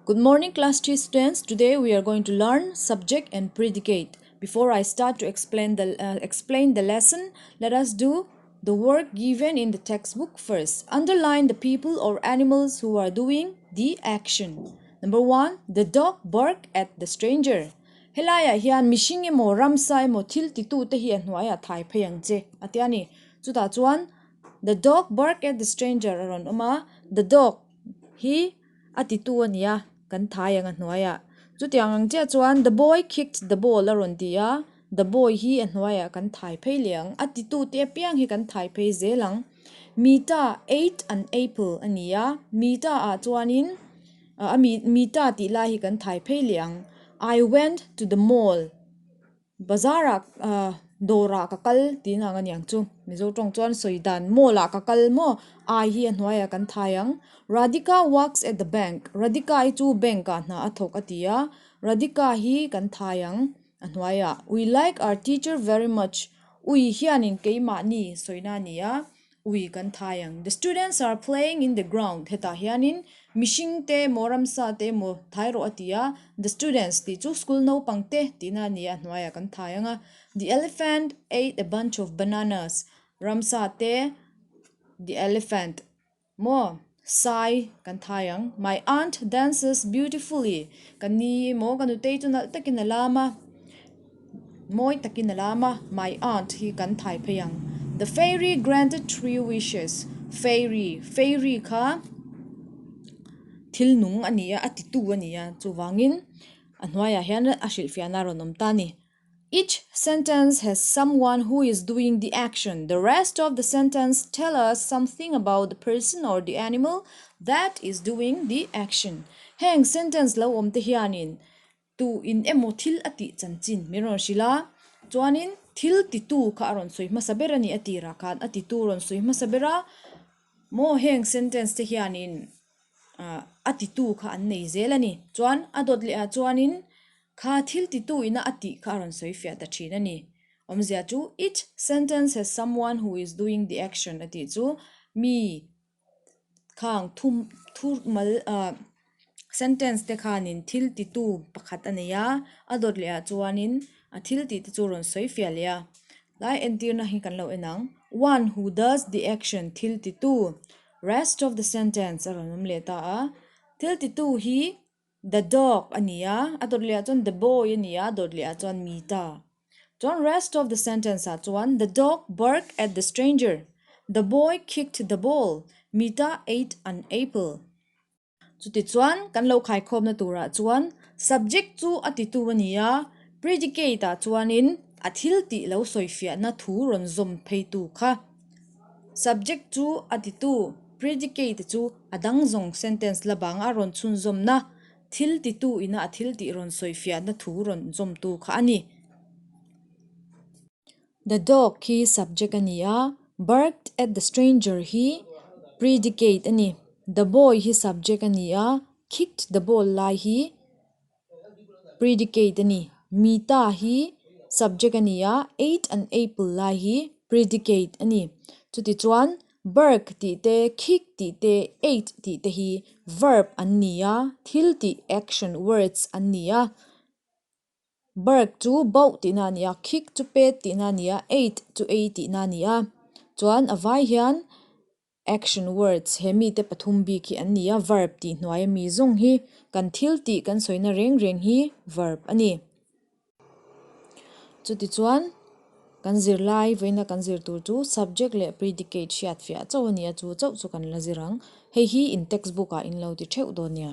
Good morning class 3 students. Today we are going to learn subject and predicate. Before I start to explain the uh, explain the lesson, let us do the work given in the textbook first. Underline the people or animals who are doing the action. Number 1, the dog bark at the stranger. Helaiah hian mihring emaw ramsa emaw thil titu te hi a hnuaiah thai phei ang che a tia ni. Chutah chuan the dog bark at the stranger a rawn awm a, the dog hi a titu a ni a, kan thai ang a hnuaiah. Chutiang ang chiah chuan the boy kicked the ball a rawn ti a, the boy hi a hnuaiah kan thai phei leh ang. A titu te apiang hi kan thai phei zel ang. Mita ate an apple a ni a, Mita ah chuanin a mi Mita tih lai hi kan thai phei leh ang. I went to the mall. Bazar ah ah dawr ah ka kal tih na ang a niang chu. Mizo tawng chuan sawi dan mall ah ka kal maw I hi a hnuai ah kan thai ang. Radhika works at the bank. Radhika hi chu bank ah hna a thawk a ti a. Radhika hi kan thai ang a hnuai ah. We like our teacher very much. Ui hianin keimahni sawina a ni a. Ui kan thai ang. The students are playing in the ground hetah hianin mihring te emaw ramsa te emaw thai rawh a ti a, the students tih chu school naupang te tihna a ni a, a hnuaiah kan thai ang a. The elephant ate a bunch of bananas ramsa te the elephant maw sai kan thai ang. My aunt dances beautifully ka ni emaw ka nutei chu nalh takin a lam a. Mawi takin a lam a, my aunt hi kan thai phei ang. The fairy granted three wishes, fairy, fairy kha thil nung a ni a, a titu a ni a, chuvangin a hnuaiah hian a hrilhfiahna a rawn awm ta a ni. Each sentence has someone who is doing the action, the rest of the sentence tell us something about the person or the animal that is doing the action. Heng sentence lo awm te hianin Tu in emaw thil a tih chanchin min rawn hrilh a, chuanin thil titu kha a rawn sawi hmasa ber a ni a tirah khan a titu rawn sawi hmasa ber a, maw heng sentence te hianin ah a titu kha an nei zel a ni. Chuan a dawt leh ah chuanin kha thil titu ina a tih kha a rawn sawi fiah ta thin a ni. Awmzia chu each sentence has someone who is doing the action a tih chu mi Khang thum thu mal ah sentence te khanin thil titu pakhat a nei a, a dawt leh ah chuanin a thil tih te chu rawn sawi fiah leh a. Lai entirna hi kan lo en ang, one who does the action thil titu, rest of the sentence a rawn awm leh ta a, thil titu hi The dog a ni a, a dawt leh ah chuan the boy a ni a, a dawt leh ah chuan Mita. Chuan rest of the sentence ah chuan the dog barked at the stranger, the boy kicked the ball, Mita ate an apple. Chuti chuan kan lo khaikhawmna turah chuan subject chu a titu a ni a, predicate ah chuanin a thil tih lo sawifiahna thu rawn zawm pheitu kha. Subject chu a titu, predicate chu a dang zawng sentence la bang a rawn chhunzawmna, thil titu ina a thil tih rawn sawifiahna thu rawn zawmtu kha a ni. The dog hi subject a ni a, barked at the stranger hi predicate a ni. The boy hi subject a ni a, kicked the ball lai hi Predicate a ni. Mita hi subject a ni a, ate an apple lai hi predicate a ni. Chutichuan bark tih te, kick tih te, ate tih te hi verb an ni a, thil tih action words an ni a. Bark chu bauh tihna a ni a, kick chu pet tihna a ni a, ate chu ei tihna a ni a. Chuan a vai hian. Action words, He mite pathum bik hi an ni a, verb tih hnuaia mi zawng hi kan thil tih kan sawina reng reng hi verb a ni. Chutichuan, kan zirlai vawiina kan zir tur chu subject leh predicate hriat fiah chauh a ni a, chu chauh chu kan la zir ang. Hei hi in textbook ah in lo ti theuh dawn nia.